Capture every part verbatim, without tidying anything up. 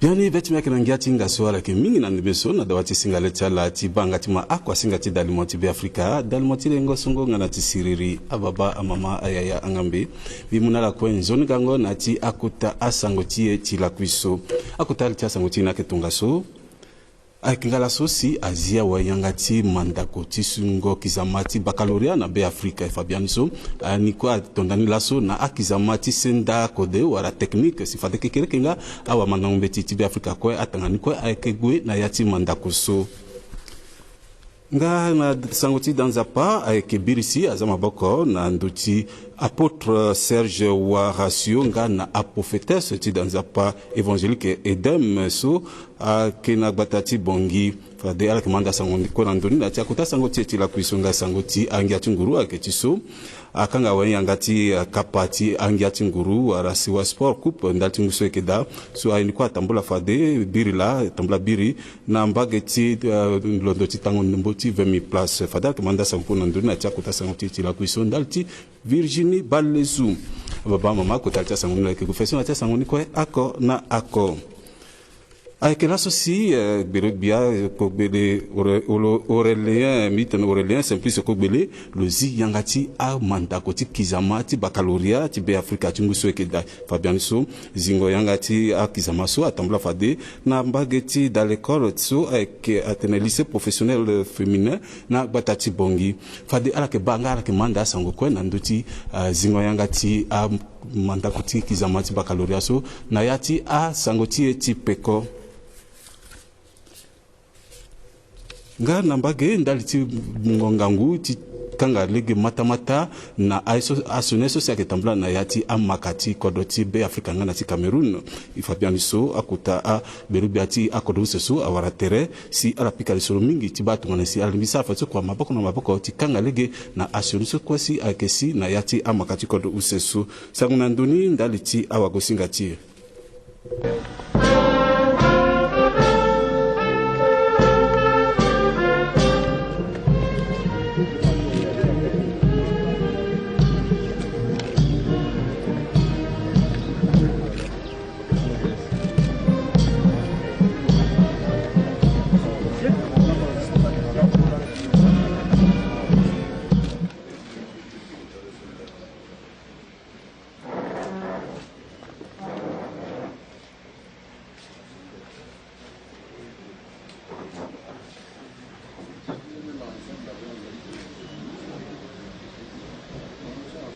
Biani be ti mbi ayeke na ngia ti hinga so ala yeke mingi na ndembe so na dawa ti singa le ti ala ti baa nga ti ma ako asinga ti dalimo ti Beafrika, dalimo ti lengo songo nga na ti siriri, ababa, amama, ayaya, angambe. Mbi mu na ala kue nzoni gango na ya ti akota asango ti e ti lakui so. Akota ti asango ti e ni ayeke tongaso. Ayeke nga laso si azi awe yanga ti mandako ti sungo kizama ti baccalauréat na Beafrika. E fa biani so, ani kue ato ndani laso na akizama ti senda kode wala technique si fade kekereke nga awa mandango mbeti ti Beafrika kue atanga ni kue ayeke gue na ya ti mandako so. Nga na sango ti da nzapa ayeke biri si aza maboko na ndö ti apôtre Serge Horacio nga na apophétesse ti da nzapa évangélique Edem so ayeke na gbata ti Bangui. Fade ala yeke ma nda sango ni kue na ndö ni na ya ti akota sango ti e ti lakui so nga sango ti angia ti nguru ayeke ti so. Akanga awe yanga ti, eh, kapa ti angia ti nguru wala siwa sport coupe ndali ti ngu so e yeke daa. So aye ni kue atambula fade biri laa, atambula biri na mbage ti, eh, londo ti tango ndembo ti vingt mille places. Fade ala yeke ma nda sango kue na ndö ni na ya ti akota sango ti e ti lakui so ndali ti Virginie Balezu. Baba, mama, kota li ti asango ni lo yeke gue feso na ya ti asango ni kue oko na oko. Ayeke laso si, eh, gbele gbia, eh, kogbele Aure-, Aure-, Aurélien, mbi tene Aurélien Simplice Kogbele, lo zi yanga ti amandako ti kizama ti baccalauréat ti Beafrika ti ngu so e yeke daa. Fa biani so, zingo yanga ti akizama so atambula fade na mbage ti da lekole so ayeke atene lycée professionnel féminin na gbata ti Bangui. Fade ala yeke baa nga ala yeke ma nda asango kue na ndö ti, ah, zingo yanga ti, ah, mandako ti kizama ti baccalauréat so na ya ti asango ti e ti peko. Nga na mbage ndali ti mungo ngangu ti kanga lege matamata na aye so, asioni so si ayeke tambula na ya ti amaka ti kodro ti Beafrika nga na ti Cameroun. E fa biani so akota agbele gbia ti akodro use so awara tere si ala pika lisoro mingi ti baa tongana si ala lingbi sara fadeso kua maboko na maboko ti kanga lege na asioni so kue si ayeke si na ya ti amaka ti kodro use so. Sango na ndö ni ndali ti awagosinga ti e.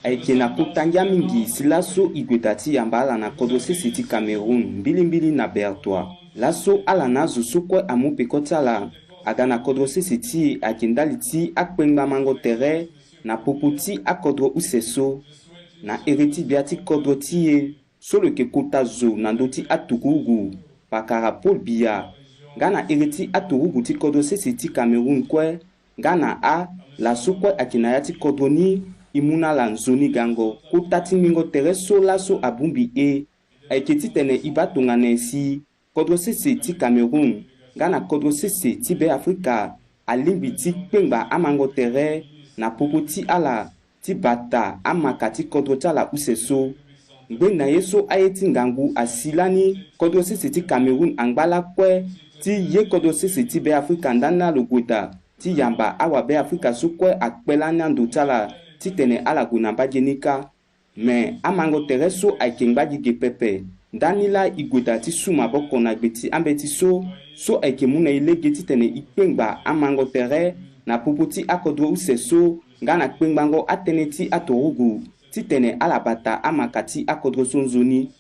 Ayeke na kota ngia mingi si laso e gue daa ti yamba ala na kodro sese ti Cameroun, mbilimbili na Bertois. Laso ala na azo so kue amu peko ti ala aga na kodro sese ti e ayeke ndali ti akpengba mango tere na popo ti akodro use so. Na ere ti gbia ti kodro ti e so lo yeke kota zo na ndö ti aturugu, pakara Paul Biya, nga na ere ti aturugu ti kodro sese ti Cameroun kue, nga na ala so kue ayeke na ya ti kodro ni, e mu na ala nzoni gango. Kota ti ngbingo tere so laso abongbi e ayeke titene e baa tongana nyen si kodro sese ti Cameroun nga na kodro sese ti Beafrika alingbi ti kpengba amango tere na popo ti ala ti bata amaka ti kodro ti ala use so. Ngbene na ye so aye ti ngangu asi lani, kodro sese ti Cameroun angba lakue ti ye kodro sese ti Beafrika ndani laa lo gue daa ti yamba awabeafrika so kue akpe lani ando ti ala titene ala gue na mbage ni kâ. Me amango tere so ayeke ngbagi ge pepe. Ndani laa e gue daa ti su maboko na gbe ti ambeti so, so ayeke mu na e lege titene e kpengba amango tere na popo ti akodro use so, nga na kpengbango atënë ti aturugu titene ala bata amaka ti akodro so nzoni.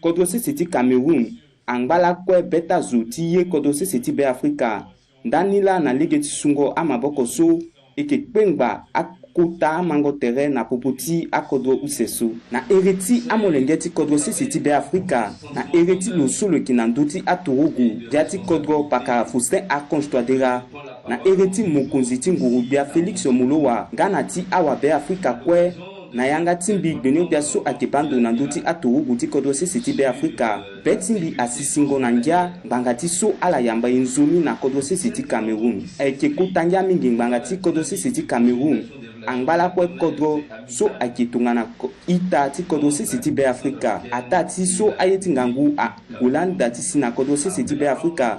Kodro sese ti Cameroun angba lakue be ti azo ti ye kodro sese ti Beafrika. Ndani laa na lege ti sungo amaboko so, e yeke kpengba akota amango tere na popo ti akodro use so. Na ere ti amolenge ti kodro sese ti Beafrika, na ere ti lo so lo yeke na ndö ti aturugu gbia ti kodro pakara Faustin Archange Touadéra, na ere ti mokonzi ti nguru-gbia Félix Moloua, nga na ti awabeafrika kue, na yanga ti mbi gbenyo-gbia so ayeke baa ndo na ndö ti aturugu ti kodro sese ti Beafrika, be ti mbi asi singo na ngia ngbanga ti so ala yamba e nzoni na kodro sese ti Cameroun. Ayeke kota ngia mingi ngbanga ti kodro sese ti Cameroun Angba lakue kodro so ayeke tongana ko-, ita ti kodro sese ti Beafrika. Ataa ti so aye ti ngangu ague lani daa ti si na kodro sese ti Beafrika.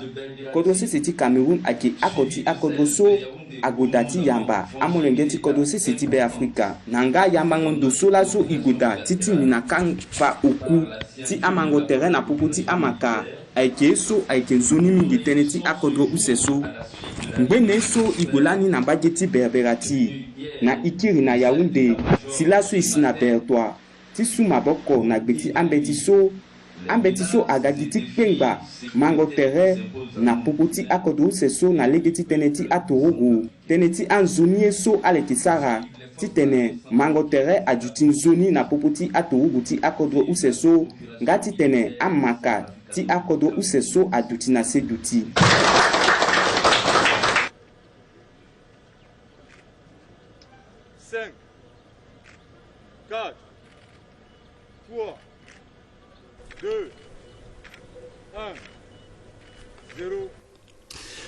Kodro sese ti Cameroun ayeke oko ti akodro so ague daa ti yamba amolenge ti kodro sese ti Beafrika. Na nga yambango ndo so laso e gue daa ti tini na kanga fa oku ti amango tere na popo ti amaka ayeke ye so ayeke nzoni mingi tënë ti akodro use so. Ngbene so e gue lani na mbage ti Berberati na e kiri na Yaoundé, si laso e si na Bertoua ti su maboko na gbe ti ambeti so. Ambeti so aga gi ti kpengba mango tere na popo ti akodro use so na lege ti tënë ti aturugu. Tënë ti anzoni ye so ala yeke sara titene mango tere aduti nzoni na popo ti aturugu ti akodro use so, nga titene amaka ti akodro use so aduti na se duti. Cinq, quatre, trois, deux, un, zéro.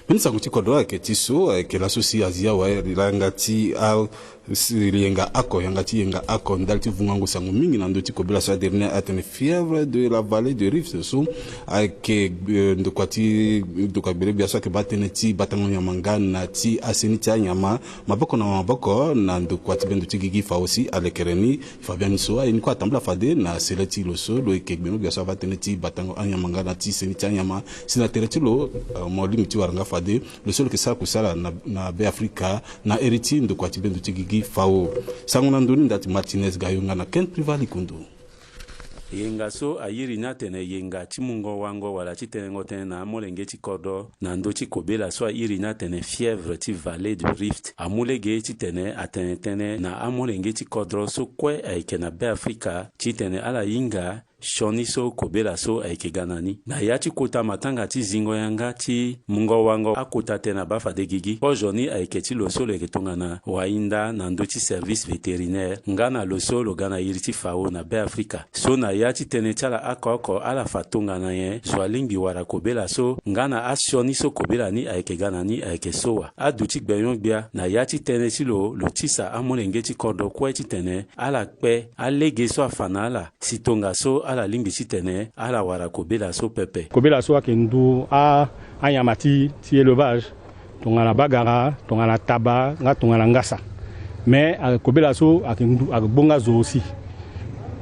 Mbeni sango ti kodro ayeke ti so ayeke laso si azi awe yanga ti a, si yenga oko, yanga ti yenga oko ndali ti vungango sango mingi na ndö ti kobela so aderni atene fièvre de la vallée du Rift so ayeke, eh, ndokua ti, ndokua gbele-gbia so ayeke baa tënë ti batango nyama nga na ti aseni ti anyama maboko na maboko na ndokua ti bendo ti gigi fao si alekere ni. Fabien ni so aye ni kue atambula fade na sele ti lo so lo yeke gbeno-gbia so abaa tënë ti batango anyama nga na ti seni ti anyama. Si na tere ti lo, eh, mo lingbi ti wara nga fade lo so lo yeke sara kusala na, na Beafrika na iri ti ndokua ti bendo ti gigi fao. Sango na ndö ni nda ti Martinez Gayo nga na Ken Priva Likundu. Yenga so a iri ni atene yenga ti mungo wango wala ti tenengo tënë na amolenge ti kodro na ndö ti kobela so a iri ni atene fièvre ti vallée du Rift amu lege titene atene tënë na amolenge ti kodro so kue ayeke na Beafrika titene ala hinga sioni so kobela so ayeke ga na ni. Na ya ti kota matanga ti zingo yanga ti mungo wango akota tënë abaa fade gigi, kozo ni ayeke ti lo so lo yeke tongana wahinda na ndö ti service vétérinaire nga na lo so lo ga na iri ti fao na Beafrika. So na ya ti tënë ti ala oko oko ala fa tongana nyen so alingbi wara kobela so nga na asioni so kobela ni ayeke ga na ni ayeke so wa. Aduti gbenyo-gbia na ya ti tënë ti lo, lo tisa amolenge ti kodro kue titene ala kpe alege so afa na ala si tongaso ala lingbi titene ala wara kobela so pepe. Kobela so ayeke ndu a, anyama ti, ti élevage, tongana bagara, tongana taba, nga tongana ngasa. Mais ayeke kobela so ayeke ndu, ayeke gbo nga zo aussi.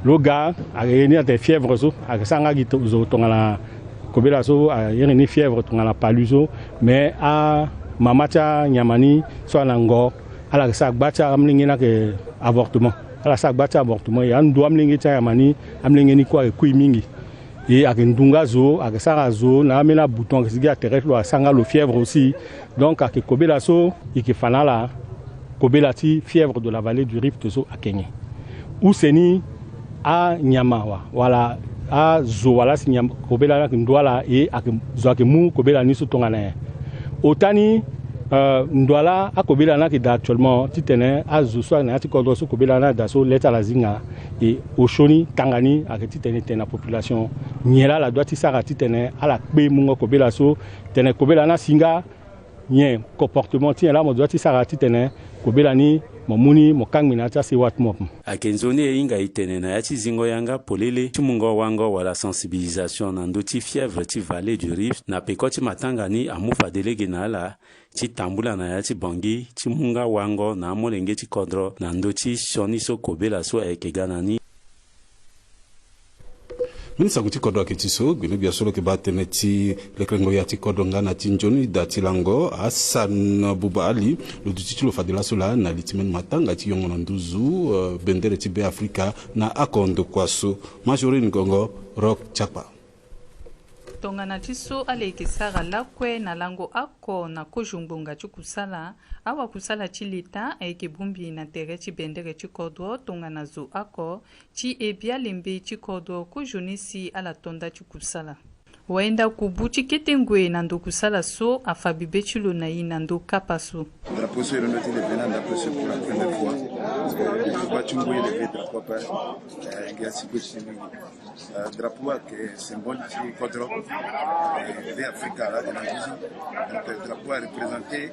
Lo ga ayeke iri ni atene fièvre so, ayeke sara nga gi to-, zo tongana kobela so, a iri ni fièvre tongana palu so. Mais amama ti anyama ni so ana ngo, ala yeke sara gba ti amolenge ni ayeke avortement. Ala sara gba ti avortement. E andu amolenge ti anyama ni, amolenge ni kue ayeke kui mingi. E ayeke ndu nga zo, ayeke sara zo na ambeni abouton ayeke sigi na tere ti lo, asara nga lo fièvre aussi. Donc ayeke kobela so e yeke fa na ala kobela ti fièvre de la vallée du Rift so ayeke nyen. Use ni anyama wa, wala azo wala asi nyama, kobela ni ayeke ndu ala, e ayeke, zo ayeke mu kobela ni so tongana nyen. Ota ni, euh, ndo ala akobela ni ayeke daa actuellement titene azo so ayeke na ya ti kodro so kobela ni ada so le ti ala zinga. E osioni tanga ni ayeke titene e tene na population nyen laa ala dua ti sara titene ala kpe mungo kobela so, tene kobela ni asi nga nyen, comportement ti nyen laa mo dua ti sara titene kobela ni mo mu ni mo kangbi na ya ti asewa ti mo. Ayeke nzoni e hinga e tene na ya ti zingo yanga polele ti mungo wango wala sensibilisation na ndö ti fièvre ti vallée du Rift na peko ti matanga ni amu fade lege na ala ti tambula na ya ti Bangui ti mu nga wango na amolenge ti kodro na ndö ti sioni so kobela so ayeke ga na ni. Mbeni sango ti kodro ayeke ti so, gbene-gbia so lo yeke baa tënë ti lekerengo ya ti kodro nga na ti nzoni da ti lango, Hassan Bouba Ali, lo duti ti lo fade laso laa na li ti mbeni matanga ti yongo na nduzu, euh, bendere ti Beafrika na oko ndokua so. Majorine Ngongo, Rock Chapa. Tongana ti so ala yeke sara lakue na lango oko na kozo ngbonga ti kusala, awakusala ti leta ayeke bongbi na tere ti bendere ti kodro tongana zo oko ti e bialembe ti kodro kozoni si ala to nda ti kusala. Wayenda kubu ti kete ngoi na ndo kusala so afa bibe ti lo na e na ndo kapa so. Drapeau so e londo ti leve na ndape so pour la première fois. Parce que bâ ti ngoi leve drapeau ape, eh, ngia si kue ti mingi. Euh, drapeau ayeke symbole ti kodro, euh, Beafrika laa ayeke na nduzu. Donc, euh, drapeau a représenter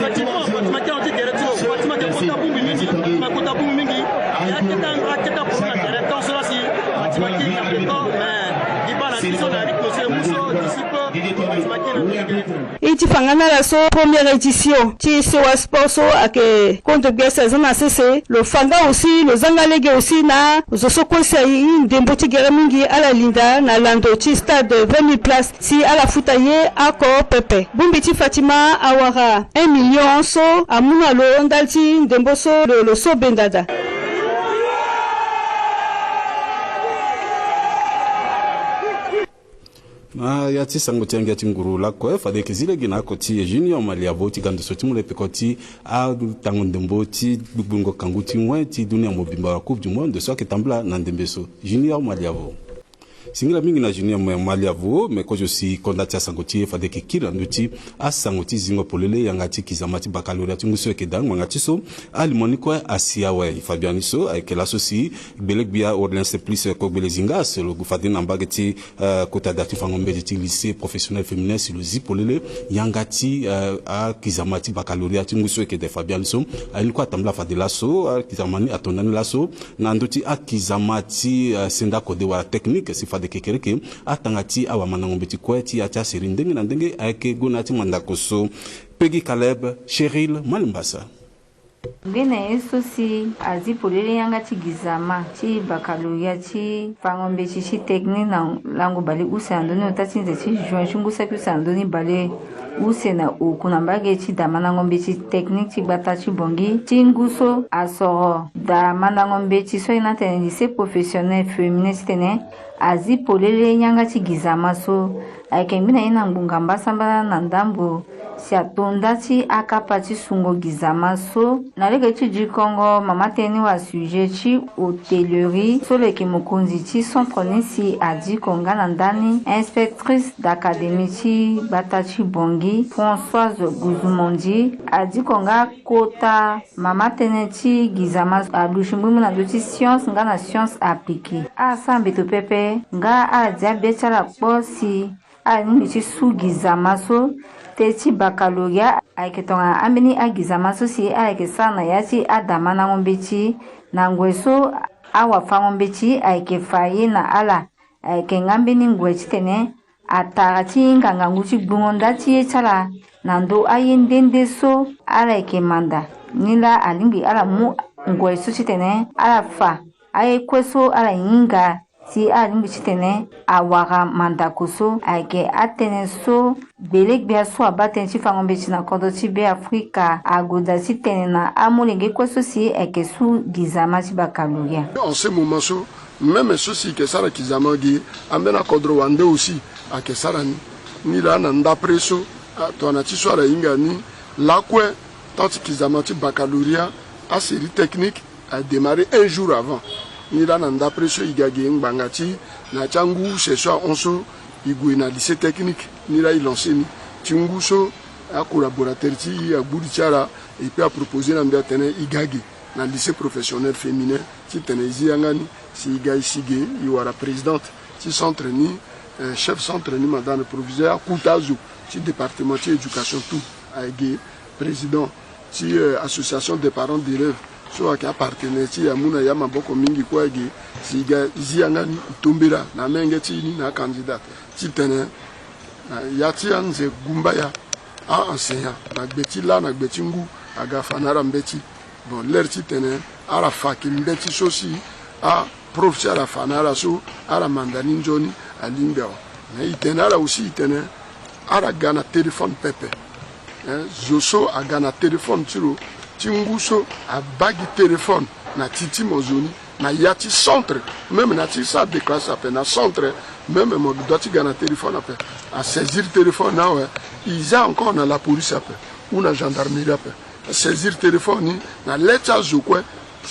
Fatima, Fatima ke na ti gere ti lo. Fatima ke kota bongbi mingi. Fatima kota bongbi mingi. Ya keta, ya keta polo na gere tant so la si Fatima ke na peko, mais gi bana ti so na rythme so e mu so disciple Fatima ke na ti gere ti lo. E ti fa nga na ala so première édition ti sewa sport so ayeke kondo gbia saison na sese. Lo fa nga aussi, lo za nga lege aussi na zo so kue si aye ndembo ti gere mingi, ala linda na lando ti stade vingt mille places si ala futa ye oko pepe. Bongbi ti Fatima awara un million so amu na lo ndali ti ndembo so lo, lo so benda daa. Ah, ya ti sango ti angia ti nguru lakue, fade yeke zi lege na oko ti Junior Maliavo ti ga ndo so ti mu le peko ti atango ndembo ti gbugbungo kangu ti wen ti dunia mobimba wala Coupe du Monde so ayeke tambula na ndembe so. Junior Maliavo. Singila mingi na Junior Maliavo, me kozo si konda ti asango ti e fade yeke kiri na ndö ti asango ti zingo polele yanga ti kizama ti baccalauréat ti ngu so ayeke daa ngbanga ti so. Alimo ni kue asi awe, Fabian ni so ayeke laso si gbele gbia Orleans Simplice Kogbele Zingas lo gue fade na mbage ti eh, kota da ti fango mbeti ti lycée professionnel féminin si lo zi polele yanga ti eh, akizama ti baccalauréat ti ngu so ayeke de Fabian so. Aye ni kue atambula fade laso, akizama ni ato ndani laso na ndö ti akizama ti eh, senda kode wala technique si fade kekereke atanga ti awamandango mbeti kue ti ya ti aserie ndenge na ndenge ayeke gue na ya ti mandako so. Peggy Caleb, Cheryl Malimbasa. Ngbene ye so si azi polele yanga ti gizama ti baccalauréat ti fango mbeti ti technique na lango bale use na ndö ni ota ti nze ti juin ti ngu saki use na ndö ni bale use na oku na mbage ti damandango mbeti technique ti gbata ti Bangui ti ngu so asoro damandango mbeti so ayeke na tene lycée professionnel féminin titene azi polele yanga ti gizama so. Ayeke ngbi na ye na ngbonga mbasambala na ndambo si ato nda ti akapa ti sungo gizama so. Na lege ti dikongo mama tënë ni wala sujet ti hôtellerie so lo yeke mokonzi ti centre ni si adiko nga na ndani inspectrice d'académie ti gbata ti Bangui Françoise Gouzoumandi adiko nga kota mama tënë ti gizama alusi mbumbu na ndö ti science nga na science appliquée. Asara mbeto pepe nga ala dia be ti ala kpo si ala lingbi ti su gizama so te ti baccalauréat ayeke tongana ambeni agizama so si ala yeke sara na ya ti adamandango mbeti na ngoi so awafango mbeti ayeke fa ye na ala. Ayeke nga mbeni ngoi titene atara ti hinga ngangu ti gbungo nda ti ye ti ala na ndö aye nde nde so ala yeke manda. Nilaa alingbi ala mu ngoi so titene ala fa aye kue so ala hinga si ala lingbi titene awara mandako so. Ayeke atënë so gbele gbia so abaa tënë ti fango mbeti na kodro ti Beafrika ague daa titene na amolenge kue so si ayeke su gizama ti baccalauréat. En ce moment so, même so si e yeke sara kizama ge, ambeni akodro wande aussi ayeke sara ni. Nilaa na ndapre so, ah, tongana ti so ala hinga ni lakue, tant ti kizama ti baccalauréat, asérie technique adémarré un jour avant. Nilaa na ndapre so e ga ge ngbanga ti na ya ti angu use so ahon so e gue na lycée technique. Nilaa e lancé ni ti ngu so acollaborateur ti e agbu li ti ala, et puis aproposé na mbi atene e ga ge na lycée professionnel féminin titene e zi yanga ni si e ga e si ge e wara présidente ti centre ni, eh, chef centre ni, madame proviseur akuta azo ti département ti éducation tout. Ayeke président ti, eh, association des parents d'élèves so ayeke apartenaire ti e amu na e amaboko mingi kue ge si e ga e zi yanga ni e tombela na amolenge ti e ni na acandidate titene na ya ti anze gumbaya a-enseignant na gbe ti lâ na gbe ti ngu aga fa na ala mbeti. Bon, lere titene ala fa yeke mbeti so si aprof ti ala fa na ala so ala manda ni nzoni alingbi awe. Mais e tene ala aussi e tene ala ga na téléphone pepe. Hein, zo so aga na téléphone ti lo ti ngu so abaa gi téléphone na ti ti mo zo ni na ya ti centre, même na ti salle de classe ape na centre, même mo doit ti ga na téléphone ape. Asaisir téléphone ni awe, e za encore na la police ape ou na gendarmerie ape. Saisir téléphone ni na le ti azo kue,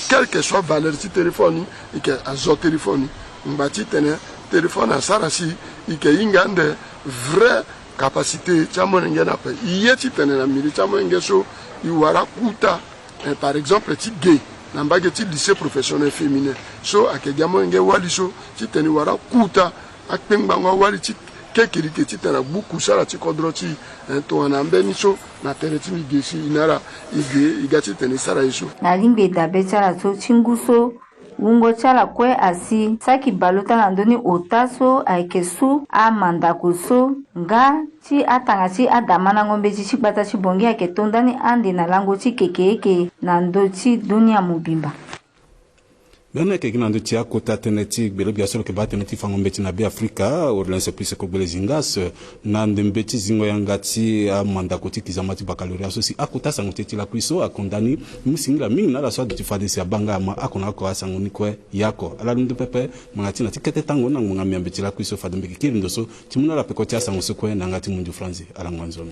quelle que soit valeur ti téléphone ni, e yeke azo téléphone ni. Ngba titene téléphone asara si e yeke hinga ande vrai capacité ti amolenge ni ape. E ye titene na milieu ti amolenge so e wara akuta, eh, par exemple ti ge na mbage ti lycée professionnel féminin so ayeke gi amolenge wali so titene e wara akuta akpengbango awali ti kekereke titene agbu kusala ti kodro ti e, eh, tongana ambeni so na tere ti mbi ge si e na ala e ge e ga titene e sara ye so. Na lingbi e dabe ti ala so ti ngu so wungo ti ala kue asi saki baleota na ndö ni ota so ayeke su amandako so nga ti atanga ti adamandango mbeti ti gbata ti Bangui ayeke to ndani ande na lango ti kekereke na ndö ti dunia mobimba. Mbeni ayeke gi na ndö ti akota tënë ti gbele-gbia so lo yeke baa tënë ti fango mbeti na Beafrika, Orleans Plus Kogbele Zingas, na ndembe ti zingo yanga ti amandako ti kizama ti baccalauréat so si akota sango ti e ti lakui so akonda ni. Mu singila mingi na ala so aduti fade si abaa nga ama oko na oko asango ni kue. Yako ala londo pepe ngbanga ti na ti kete tango na ngbanga miambe ti lakui so fade mbi yeke kiri ndo so ti mu na ala peko ti asango so kue na yanga ti mundu franzi. Ala ngua nzoni.